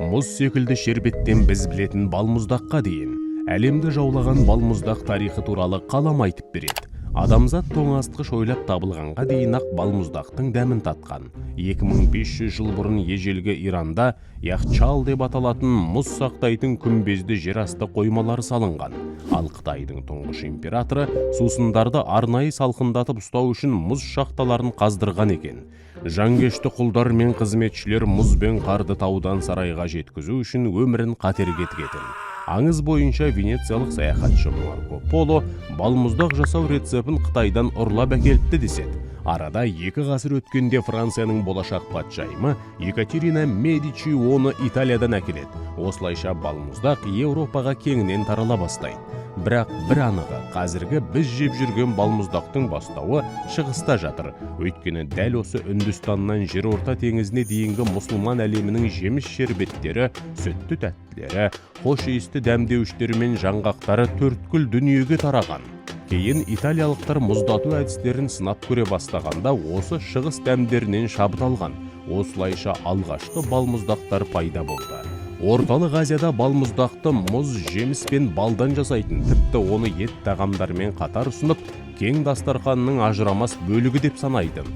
Мұз секілді шербеттен біз білетін балмұздаққа дейін әлемді жаулаған балмұздақ тарихы туралы қалам айтып береді. Адамзат тоңазытқыш ойлап табылғанға дейін ақ балмұздақтың дәмін татқан. 2500 жыл бұрын ежелгі Иранда яхчал деп аталатын мұз сақтайтын күмбезді жерасты қоймалары салынған. Ал Қытайдың тұңғыш императоры сусындарды арнайы салқындатып ұстау үшін мұз шахталарын қаздырған екен. Жанкешті құлдар мен қызметшілер мұз бен қарды таудан сарайға жеткізу үшін өмірін қатерге тігетін. Аңыз бойынша, венециялық саяхатшы Марко Поло балмұздақ жасау рецептін Қытайдан ұрлап әкеліпті деседі. Арада 2 ғасыр өткенде Францияның болашақ патшайымы Екатерина Медичи оны Италиядан әкеледі. Осылайша балмұздақ Еуропаға кеңінен тарала бастайды. Бірақ бір анығы, қазіргі біз жеп жүрген балмұздақтың бастауы шығыста жатыр. Өйткені дәл осы Үндістаннан Жерорта теңізіне дейінгі мұсылман әлемінің жеміс шербеттері, сүтті тәттілері, хош иісті дәмдеуіштері мен жаңғақтары төрткүл дүниеге тараған. Кейін италиялықтар мұздату әдістерін сынап көре бастағанда, осы шығыс дәмдерінен шабыт алған. Осылайша алғашқы балмұздақтар пайда болды. Орталық Азияда балмұздақты мұз, жеміс пен балдан жасайтын, тіпті оны ет тағамдарымен қатар ұсынып, кең дастарханның ажырамас бөлігі деп санайтын.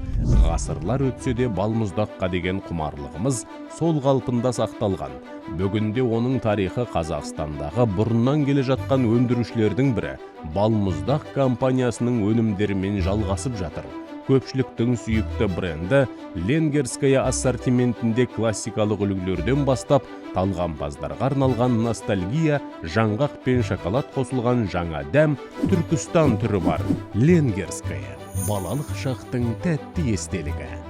Ғасырлар өтсе де, балмұздаққа деген құмарлығымыз сол қалпында сақталған. Бүгінде оның тарихы Қазақстандағы бұрыннан келе жатқан өндірушілердің бірі Балмұздақ компаниясының өнімдерімен жалғасып жатыр. Көпшіліктің сүйікті бренді Ленгерская ассортиментінде классикалық үлгілерден бастап талғампаздарға арналған ностальгия, жаңғақ пен шоколад қосылған жаңа дәм Түркістан түрі бар. Ленгерская – балалық шақтың тәтті естелігі.